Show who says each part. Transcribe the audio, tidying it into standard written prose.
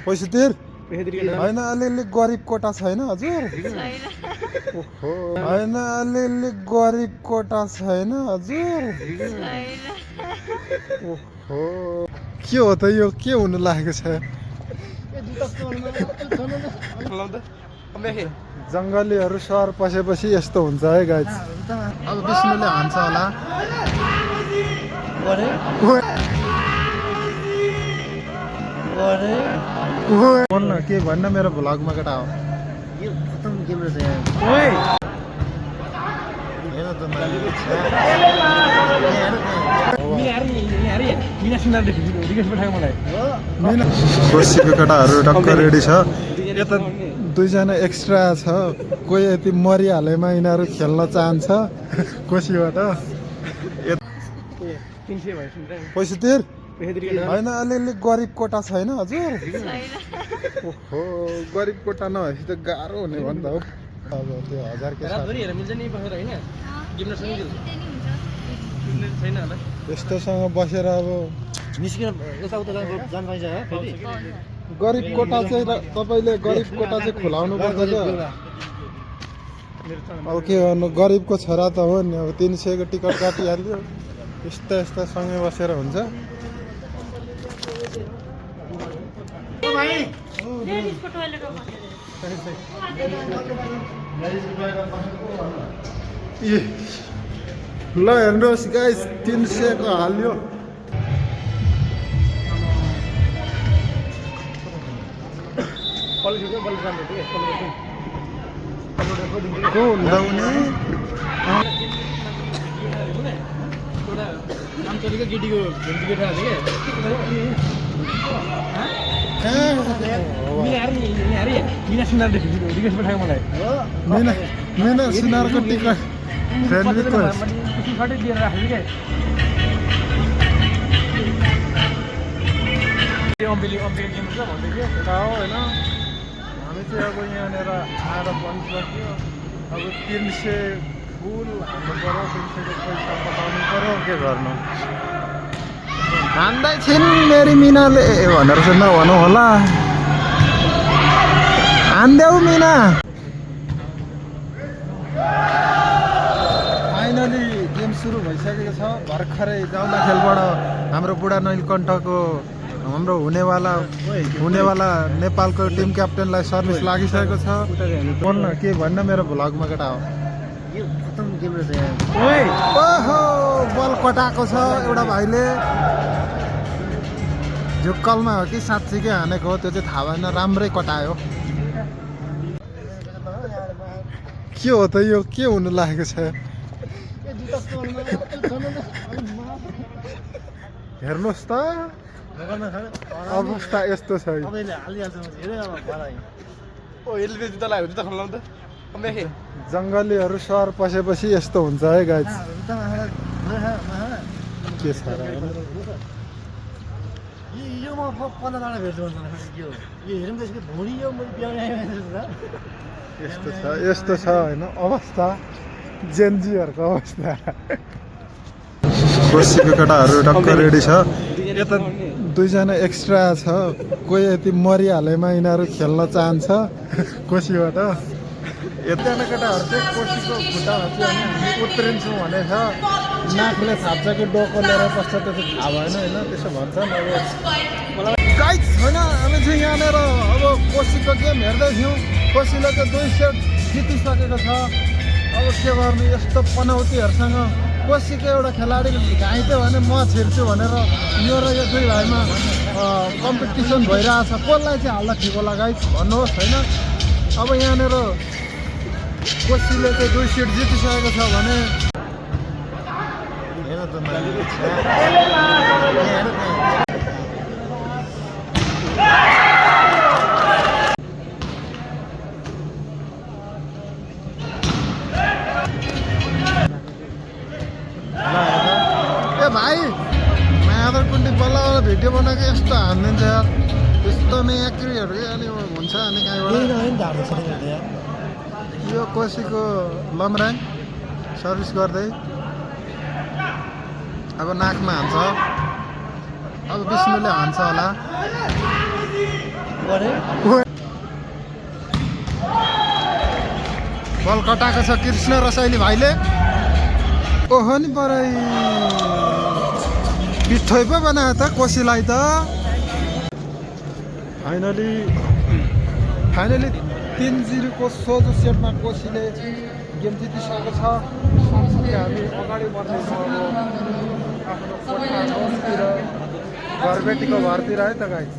Speaker 1: पैसा तिर होइन अलिअलि गरिब कोटा छैन हजुर होइन अलिअलि गरिब कोटा छैन हजुर ओहो के हो त यो के हुनु लागेको छ जङ्गलीहरू सहर पसेपछि यस्तो हुन्छ है गाइज अब विष्णुले हान्छ होला भन्न के भन्न मेरो भ्लगमा केटा हो कोसीको केटाहरू टक्क रेडी छ यता दुईजना एक्स्ट्रा छ कोही यति मरिहालेमा यिनीहरू खेल्न चाहन्छ कोसीबाट पैसा तिर होइन अलिअलि गरिब कोटा छैन हजुर ओहो गरिब कोटा नभएपछि त गाह्रो हुने भन्दा हो अब त्यो 1000 के यस्तोसँग बसेर अब गरिब कोटा चाहिँ तपाईँले गरिब कोटा चाहिँ खुलाउनु पर्छ क्या अब के गर्नु गरिबको छोरा त हो नि अब 300 को टिकट काटिहाल्यो यस्ता यस्ता सँगै बसेर हुन्छ ल हेर्नुहोस् गाइस 300 को हाल्यो को लाउने मिना सुनारको टिकट फ्रेन्ड रिक्वेस्ट होइन हामी चाहिँ अब यहाँनिर आएर भनिसक्यो अब 300 फुल हाल्नु पर्यो 300 को पैसा पठाउनु पर्यो के गर्नु हान्दै छिन् मेरी मिनाले भनेर चाहिँ नभनौँ होला हान्देऊ मिना फाइनली गेम सुरु भइसकेको छ भर्खरै जाउँदा खेलबाट हाम्रो बुढा नीलकण्ठको हाम्रो हुनेवाला नेपालको टिम क्याप्टेनलाई सर्भिस लागिसकेको छ भन्न के भन्न मेरो भ्लगमा केटा हो ओहो बल कटाएको छ एउटा भाइले झुक्कलमा हो कि साँच्चीकै हानेको हो त्यो चाहिँ थाहा भएन राम्रै कटायो के हो त यो के हुनु लागेको छ हेर्नुहोस् त अवस्था यस्तो छ जङ्गलीहरू सहर पसेपछि यस्तो हुन्छ है गाइज के छ यस्तो छ होइन अवस्था जेन्जीहरूको अवस्था कोसीको केटाहरू टक्क रेडी छ यता दुईजना एक्स्ट्रा छ कोही यति मरिहालेमा यिनीहरू खेल्न चाहन्छ कोसीबाट एकजना केटाहरू चाहिँ कोसीको खुट्टामा चाहिँ हामी उत्रिन्छौँ भनेछ नाकले थाप्छ कि डोको लिएर बस्छ त्यो चाहिँ थाहा भएन होइन त्यसो भन्छन् अब मलाई गाइड छैन हामी चाहिँ यहाँनिर अब कोसीको गेम हेर्दैथ्यौँ कोसीले त 2 सेट जितिसकेको छ अब के गर्नु यस्तो पनौतीहरूसँग कोसीको एउटा खेलाडी घाइते भने म छिर्छु भनेर यो र यो दुई भाइमा कम्पिटिसन भइरहेछ कसलाई चाहिँ हाल्दा ठिक होला गाइड भन्नुहोस् होइन अब यहाँनिर कोसीले चाहिँ 2 सेट जितिसकेको छ भने भाइ माधव कुन्डी बल्ल भिडियो बनाएको यस्तो हानिदिन्छ यार यस्तो म्याक्रीहरू अनि हुन्छ अनि कहीँबाट यो कोसीको लमराङ सर्भिस गर्दै अब नाकमा हान्छ अब विष्णुले हान्छ होला बल कटाएको छ कृष्ण रसाइली भाइले। ओहो नि परै पिठोइ पो बनायो त कोसीलाई त। फाइनली 3-0 सोझो सेटमा कोसीले गेम जितिसकेको छ। सँगसँगै हामी अगाडि बढ्दैछौँ अब आफ्नो कोठातिर घरबेटीको घरतिर है त गाइस।